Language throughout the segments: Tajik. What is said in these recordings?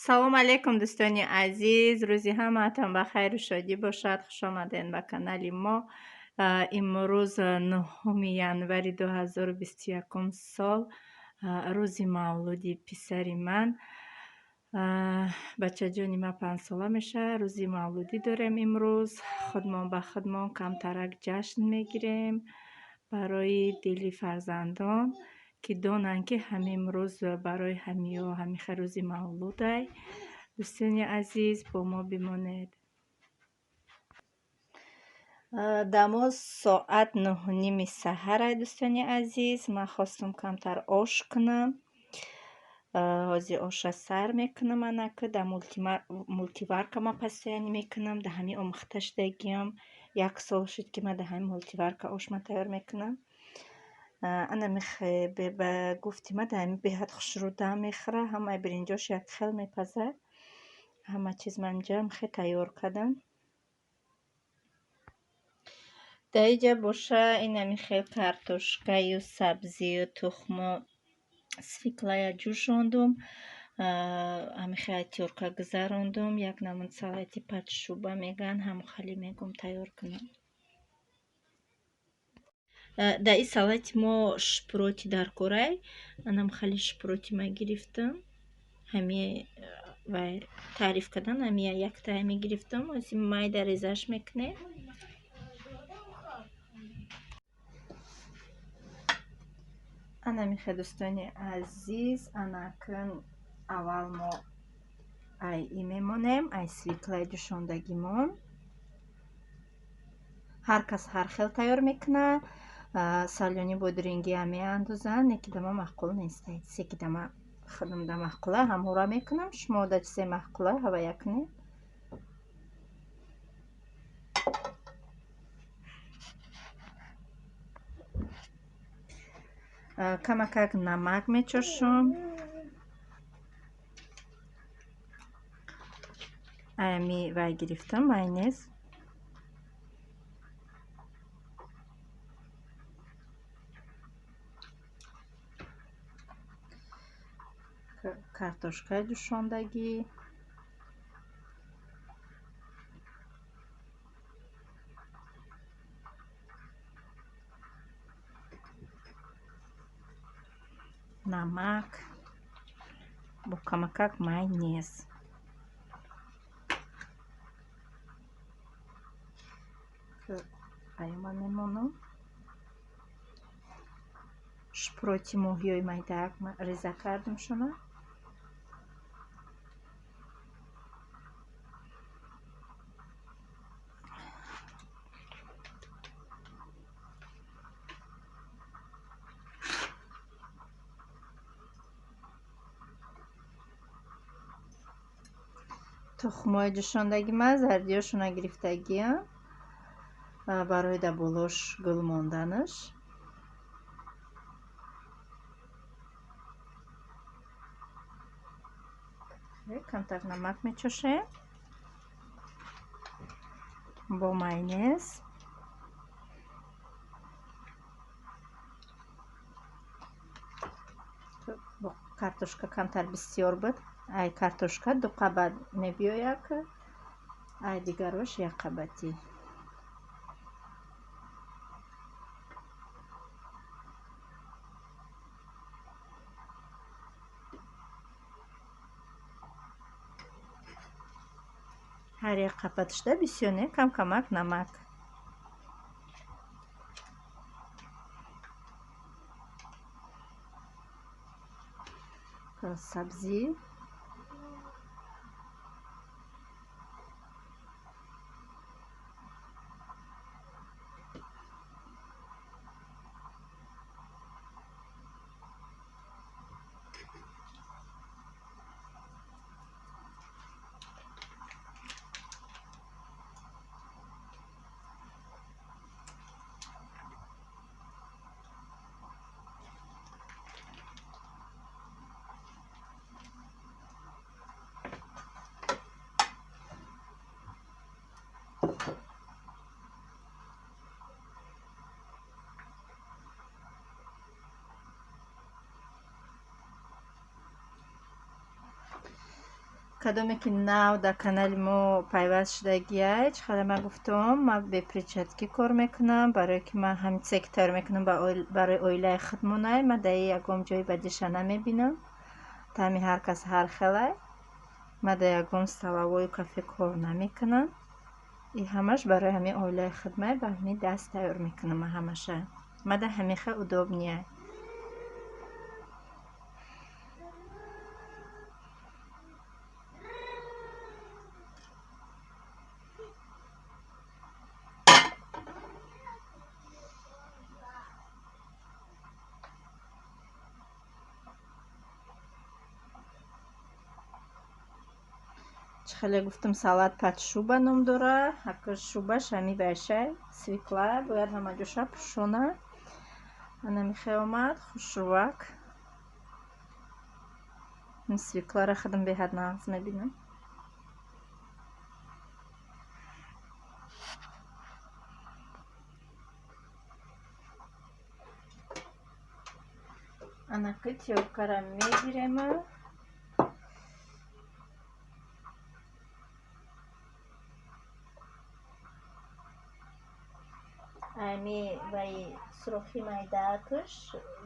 Салом алейкум, дӯстони азиз. Рӯзи ҳамаатон ба хайру шодӣ бошад. Хуш омадед ба канали мо. Имрӯз 9 январи 2021 сол, рӯзи мавлуди писари ман. Бачаҷони ман 5 сола мешавад. Рӯзи мавлудӣ дорем имрӯз. Худмон ба худмон камтарак ҷашн мегирем барои дили фарзандон, ки донанд, ки ҳамин рӯз барои ҳамиё ҳамиха рӯзи мавлудай. Дӯстони азиз, бо мо бимонед. Дамо соат 9:30 саҳарай, дӯстони азиз. Ман хостум камтар ош кунам. Ҳозир оша сар мекунам, анака дар мультиварка ман постоянно мекунам, дар ҳамин омӯхта шудагиам. Як сол шуд, ки ман дар ҳамин мультиварка ошма тайёр мекунам. Ана ба гуфти ман дар ҳамин беҳад хушрӯ дам мехӯра, ҳамаи биринҷош як хел мепазад. Ҳама чиз ман инҷа хе тайёр кардам. Дар инҷа боша инами хел картошкаю сабзию тухму свеклая ҷӯшондум. Ҳамихе тёрка гузарондум. Як намуд салати подшуба мегӯянд, ҳамон хали мегӯм тайёр кунам. Дар ин салати мо шпроти даркорай. Анам хали шпроти ма гирифтам. Ҳами вай таъриф кардан, ҳами яктая мегирифтам. Ҳозир майда резаш мекунем. Ана михе, дӯстони азиз, анакун аввал мо ай и мемонем, ай свеклаи ҷӯшондагимон. Ҳар кас ҳар хел тайёр мекунад. Солёни бодирингиам меандозанд, не ки да ма маъқул нест. Чизе ки да ма худам да маъқула, ҳамонро мекунам. Шумо да чизе маъқула, ҳавая кунед. Камакак намак мечошам. Аями вай гирифтам, майонез. Картошкаи ҷӯшондагӣ. Намак бо камакак майонез. Аяма мемонам. Шпроти моҳиёи майдаак реза кардам шуна. Тухмҳои ҷӯшондагӣ ман зардиёшона гирифтагиам барои дар болош гул монданаш. Камтар намак мечошем бо майонез. Бо картошка камтар бисёр буд. Ай картошка ду қабат мебиёяд, ай дигарош як қабатӣ. Ҳар як қабаташда бисёр не, кам-камак намак. Сабзӣ. Кадоме ки нав дар канали мо пайваст шудагиай, чӣ қадар ман гуфтам, ман бе перчатки кор мекунам, барое ки ман ҳамин чизе ки тайёр мекунам барои оилаи худмонай. Ман дар ягон ҷои бадиша намебинам. Таъми ҳар кас ҳар хелай. Ман дар ягон столовою кафе кор намекунам. И ҳамаш барои ҳамин оилаи худмай, ба ҳамин даст тайёр мекунам ман ҳамаша. Ман дар ҳамин хел удобнее. Чӣ хеле гуфтам, салат под шуба ном дора. Ҳака шубаш ҳами байшай свекла бояд ҳама ҷоша пӯшона. Ана михе омад хушрӯвак. Ин свеклара худам беҳад нағз мебинам. Анаки тёркара мегирема. Ами вай сурохи майдаакш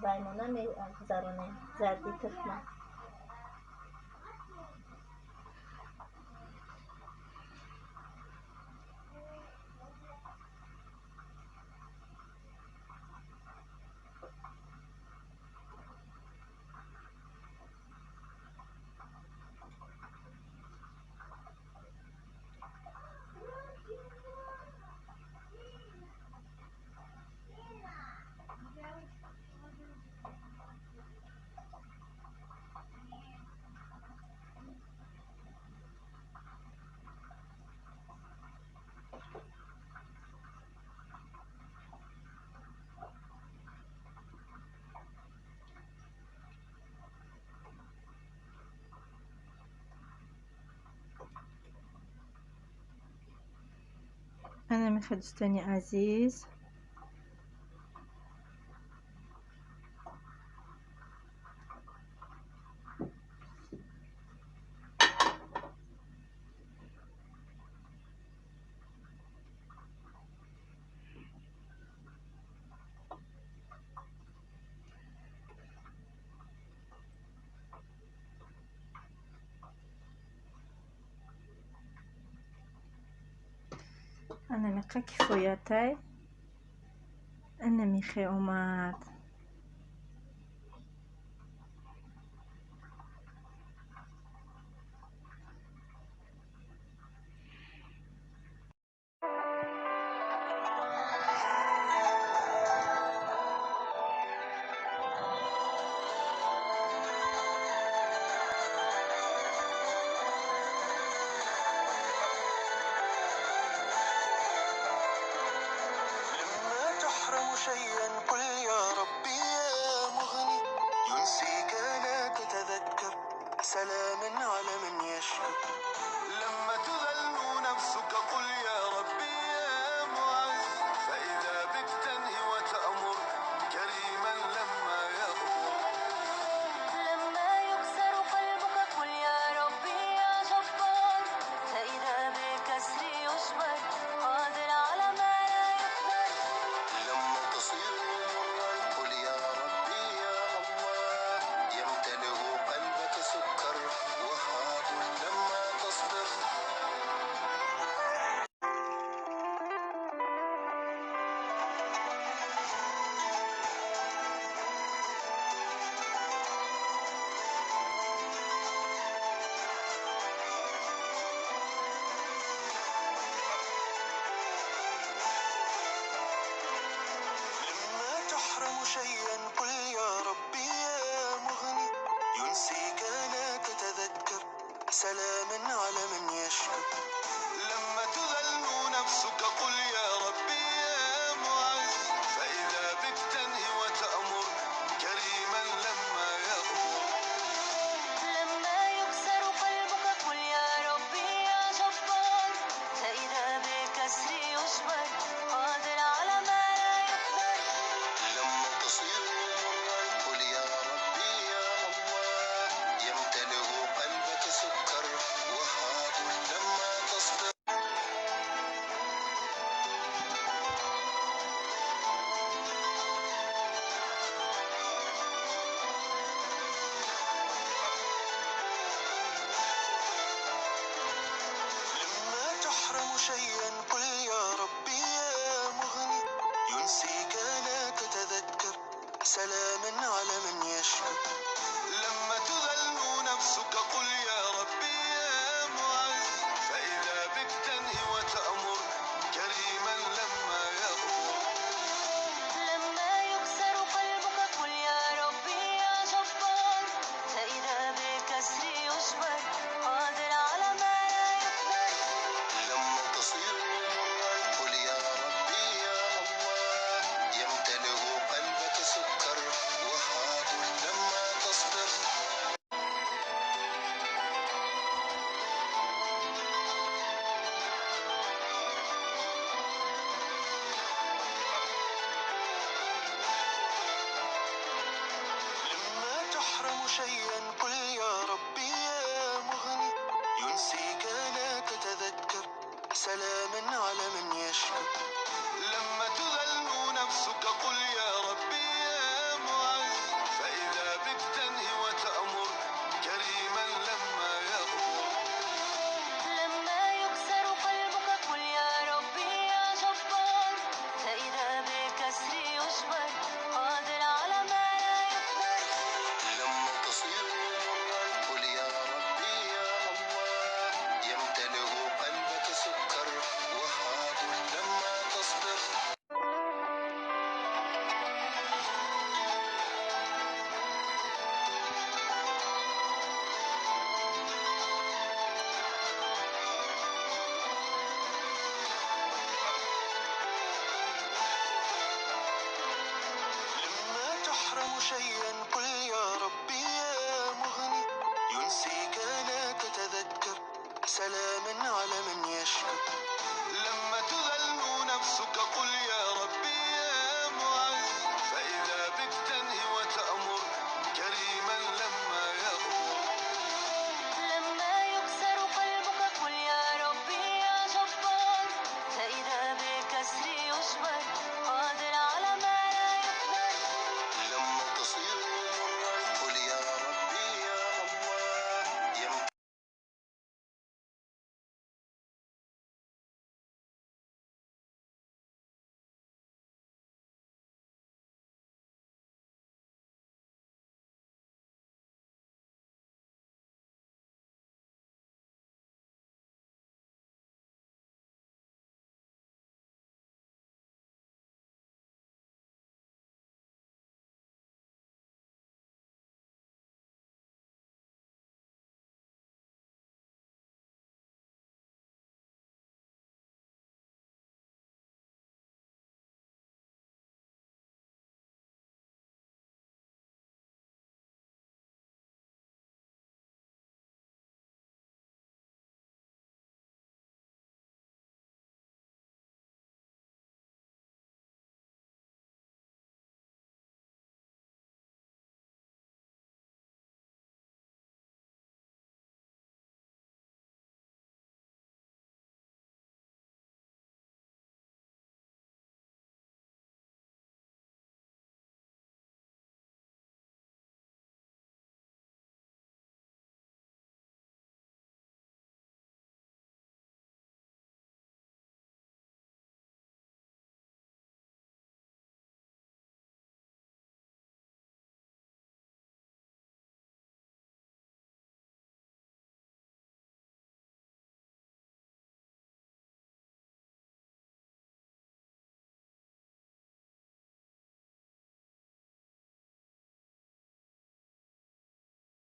ваймона мегузаронем, зарди тухма. Ана мехоҳед, дӯстони азиз. Ана миқа кифоятай. Ана михе омад. شيئا قل يا ربي يا مغني ينسيك لا تتذكر سلاما على من يشكر. لما تذل نفسك قل يا ربي يا معز فإذا بك تنهي وتأمر كريما لما يغفر. لما يكسر قلبك قل يا ربي يا جبار فإذا بالكسر يجبر قادر على ما لا يقدر. لما تصير مرا قل يا ربي يا الله يمتلئ قلبك سكر وهاب لما تصبر. لما تحرم شيئا قل يا ربي يا مغني ينسيك لا تتذكر سلاما على من يشكر. لما تذل نفسك قل يا ربي يا معز فإذا بك تنهي وتأمر كريما لما يغفر. لما يكسر قلبك قل يا ربي يا جبار فإذا بالكسر يجبر قادر على ما لا يقدر. لما تصير مرا قل يا ربي يا الله يمتلئ قلبك سكر شيئا قل يا ربي يا مغني، ينسيك لا تتذكر سلاما على من يشكر. لما تذل نفسك قل يا ربي يا معز، فإذا بك تنهي وتأمر كريما لما يغمر. لما يكسر قلبك قل يا ربي يا جبار، فإذا بالكسر يجبر قادر على ما لا يقدر. لما تصير قل يا ربي يا الله، يمتلئ قلبك سكر وهاب لما تصبر. لما تحرم شيئا قل يا ربي يا مغني، ينسيك لا تتذكر سلاما على من يشكر. لما تذل نفسك قل يا ربي يا معز، فإذا بك تنهي وتأمر كريما لما يغمر. لما يكسر قلبك قل يا ربي يا جبار، فإذا بالكسر يجبر قادر على ما لا يقدر. لما تصير قل يا ربي يا الله، يمتلئ قلبك سكر وهاب لما تصبر. لما تحرم شيئا قل يا ربي يا مغني، ينسيك لا تتذكر سلاما على من يشكر. لما تذل نفسك قل يا ربي